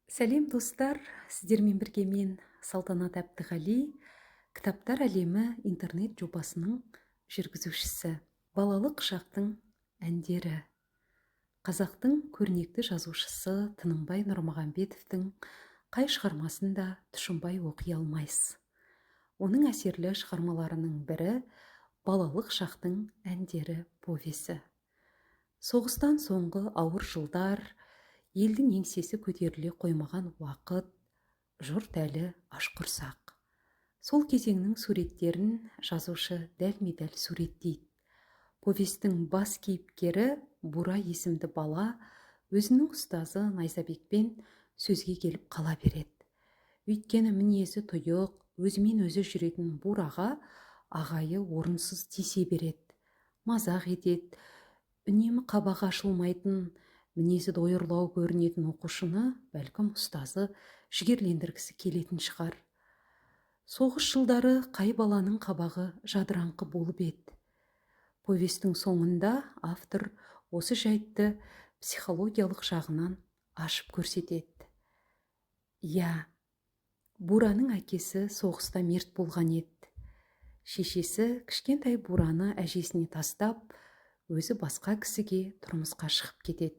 Сәлем, достар! Сіздермен бірге мен, Салтанат Әбдіғали, «Кітаптар әлемі» интернет жобасының жүргізушісі. «Балалық шақтың әндері». Қазақтың көрнекті жазушысы Тынымбай Нұрмағамбетовтің қай шығармасын да тұшынбай оқи алмайсыз. Оның әсерлі шығармаларының бірі — «Балалық шақтың әндері» повесі. Соғыстан соңғы ауыр жылдар, елдің еңсесі көтеріле қоймаған уақыт, жұрт әлі ашқұрсақ. Сол кезеңнің суреттерін жазушы дәлме-дәл суреттейді. Повестің бас кейіпкері Бура есімді бала өзінің ұстазы Найзабекпен сөзге келіп қала береді. Өйткені мінезі тұйық, өзімен өзі жүретін Бураға ағайы орынсыз тисе береді, мазақ етеді. Үнемі қабағы ашылмайтын, мінезі дойырлау көрінетін оқушыны, бәлкім, ұстазы жігерлендіргісі келетін шығар. Соғыс жылдары қай баланың қабағы жадыраңқы болып еді? Повестің соңында автор осы жайтты психологиялық жағынан ашып көрсетеді. Иә, Бураның әкесі соғыста мерт болған еді. Шешесі кішкентай Бураны әжесіне тастап, өзі басқа кісіге тұрмысқа шығып кетеді.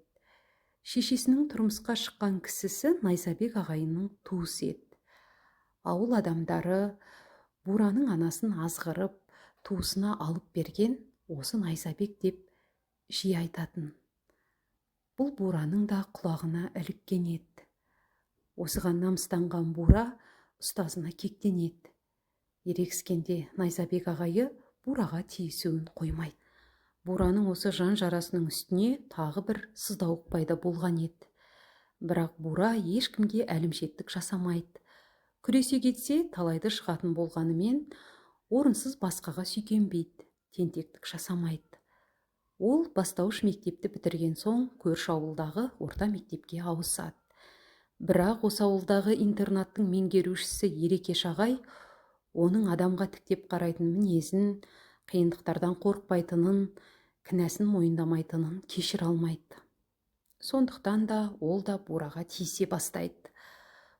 Шешесінің тұрмысқа шыққан кісісі Найзабек ағайының туысы еді. Ауыл адамдары Бураның анасын азғырып, туысына алып берген осы Найзабек деп жиі айтатын. Бұл Бураның да құлағына іліккен еді. Осыған намыстанған Бура ұстазына кектенеді. Ерегіскенде Найзабек ағайы Бураға тиісуін қоймайды. Бураның осы жан жарасының үстіне тағы бір сыздауық пайда болған еді. Бірақ Бура ешкімге әлімжеттік жасамайды. Күресе кетсе, талайды жығатын болғанымен, орынсыз басқаға сүйкенбейді, тентектік жасамайды. Ол бастауыш мектепті бітірген соң көрші ауылдағы орта мектепке ауысады. Бірақ осы ауылдағы интернаттың меңгерушісі Ерекеш ағай оның адамға тіктеп қарайтын мінезін, қиындықтардан қорықпайтынын, кінәсін мойындамайтынын кешіре алмайды. Сондықтан да ол да Бураға тиісе бастайды.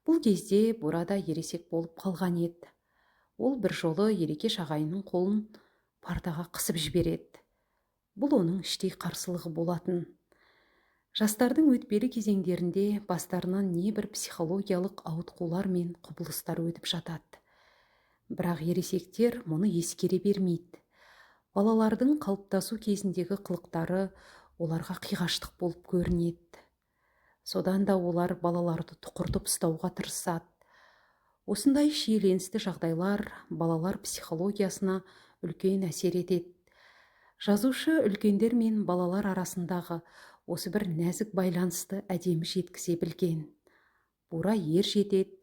Бұл кезде Бура да ересек болып қалған еді. Ол бір жолы Ерекеш ағайының қолын партаға қысып жібереді. Бұл оның іштей қарсылығы болатын. Жастардың өтпелі кезеңдерінде бастарынан небір психологиялық ауытқулар мен құбылыстар өтіп жатады. Бірақ ересектер мұны ескере бермейді. Балалардың қалыптасу кезіндегі қылықтары оларға қиғаштық болып көрінеді. Содан да олар балаларды тұқыртып ұстауға тырысады. Осындай шиеленісті жағдайлар балалар психологиясына үлкен әсер етеді. Жазушы үлкендер мен балалар арасындағы осы бір нәзік байланысты әдемі жеткізе білген. Бура ер жетеді,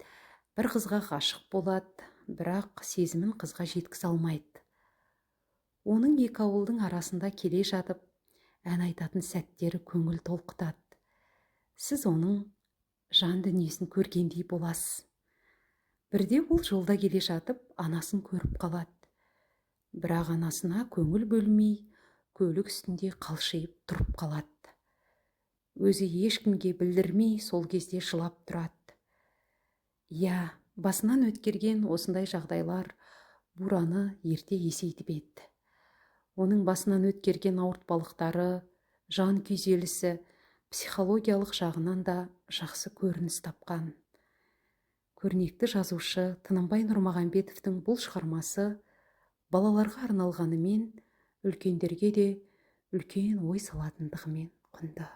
бір қызға ғашық болады, бірақ сезімін қызға жеткізе алмайды. Оның екі ауылдың арасында келе жатып ән айтатын сәттері көңіл толқытады. Сіз оның жан дүниесін көргендей боласыз. Бірде ол жолда келе жатып анасын көріп қалады. Бірақ анасына көңіл бөлмей, көлік үстінде қалшиып тұрып қалады. Өзі ешкімге білдірмей сол кезде жылап тұрады. Иә, басынан өткерген осындай жағдайлар Бураны ерте есейтіп еді. Оның басынан өткерген ауыртпалықтары, жан күйзелісі психологиялық жағынан да жақсы көрініс тапқан. Көрнекті жазушы Тынымбай Нұрмағамбетовтің бұл шығармасы балаларға арналғанымен, үлкендерге де үлкен ой салатындығымен құнды.